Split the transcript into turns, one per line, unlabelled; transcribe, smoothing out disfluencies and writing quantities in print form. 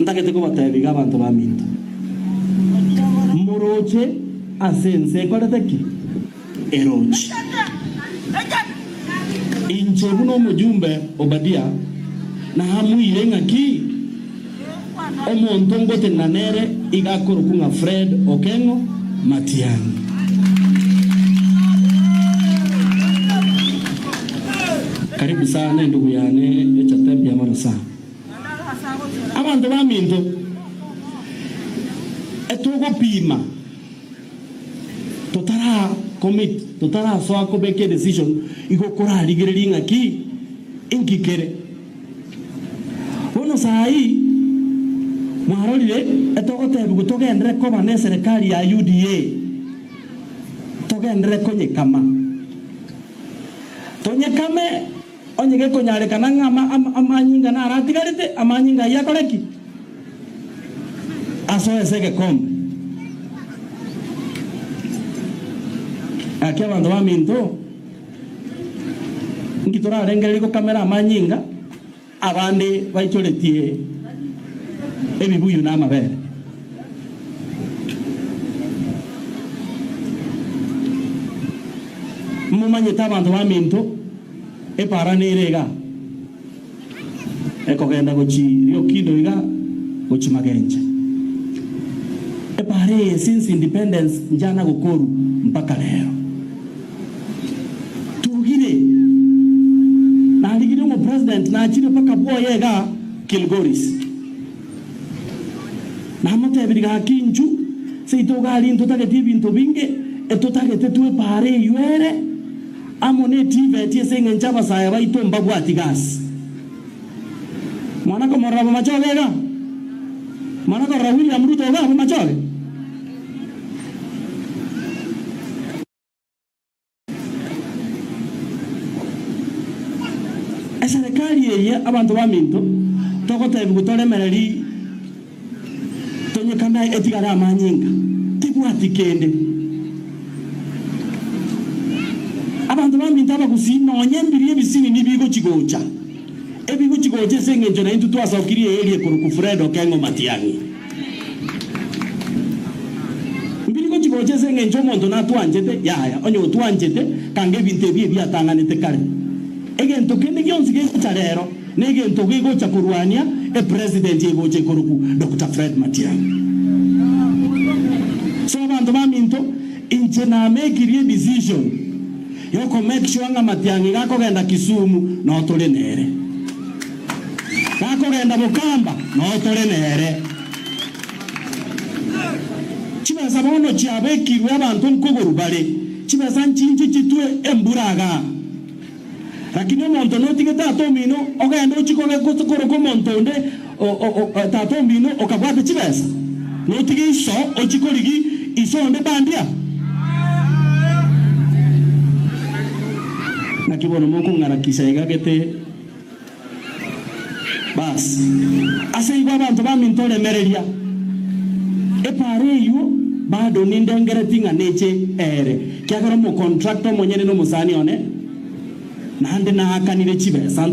Ntagete kobatebia iga abanto baminto, Moroche ase ense ekorete ki? Eroche. Inche buna omojumbe Obadia namoire ng'aki omonto ngotenena nere iga akorokwa ng'a Fred Okeng'o Matiang'i. Karibu sana endugu yane echate mbuya mono sana. Abanto baminto, etogopima totara commit, totarasoa kobeka edecision, igo korarigererie ng'aki inki kere. Bono saa hii mwarorire etogotebigwa togenderere koba ne eserekari ya UDA, togenderere konyekama. Tonyekame onye gekonyarekana ng'a amanyinga naratigarete, amanyinga ayio akore ki? Asoe ase egekombe. Gaki abanto baminto, inki torarengererie gokamera amanyinga abande baichoretie ebibuyu na amabere? Momanyete abanto baminto, epaara nere iga ekogenda gochia Riokindo iga gochia Magenche. Epaara eye since independence njana gokoru mpaka rero. Togire narigirie omopresident nachire mpaka bwoye iga Kilgoris. Namotebirie gaki inchu seito iga aria ntotageti ebinto binge etotagete twepaare eywo ere amo ne TVET ase eng'encho abasae baito mbabwati gasi. Mwana komorora bomachoge iga? Mwana korora William Ruto iga bomachoge? Eserekari eye abanto baminto togotebigwa toremereri tonyekane etigare amanyinga tebwati kende. Abanto baminto abagusii nonye mbiri ebisinini bigochi gocha ebigochi gocha ase engencho naintwe twasokirie eeri ekorokwa Fred Okengo Matiang'i. Mbiri gochi gocha ase engencho omonto natwanchete, yaya, onye otwanchete, kanga ebinto ebi ebiatang'anete kare. Egento kende gionsi gegocha rero negento gegocha korwania epresident egocha ekorokwu Doctor Fred Matiang'i. So abanto baminto, inche namekirie edecision yoko make sure ng'a Matiang'i gakogenda Kisumu noo tore nere. Gakogenda Bokamba noo tore nere. Chibesa bono chiabekirwe abanto nkogoro bare, chibesa nchinche chitwe embura igaa. Lakini omonto notige tata omino ogende ochie koroka omonto onde tata omino okabwate chibesa? Notige iso ochie korigi iso onde bandia? Naki bono mokong'arakisa iga gete? Baas. Ase igo abanto baminto remereria epaara eyio bado nindengereti ng'a neche ere, kiagera omocontractor omonyene nomosani one, naende naakanire chibesa.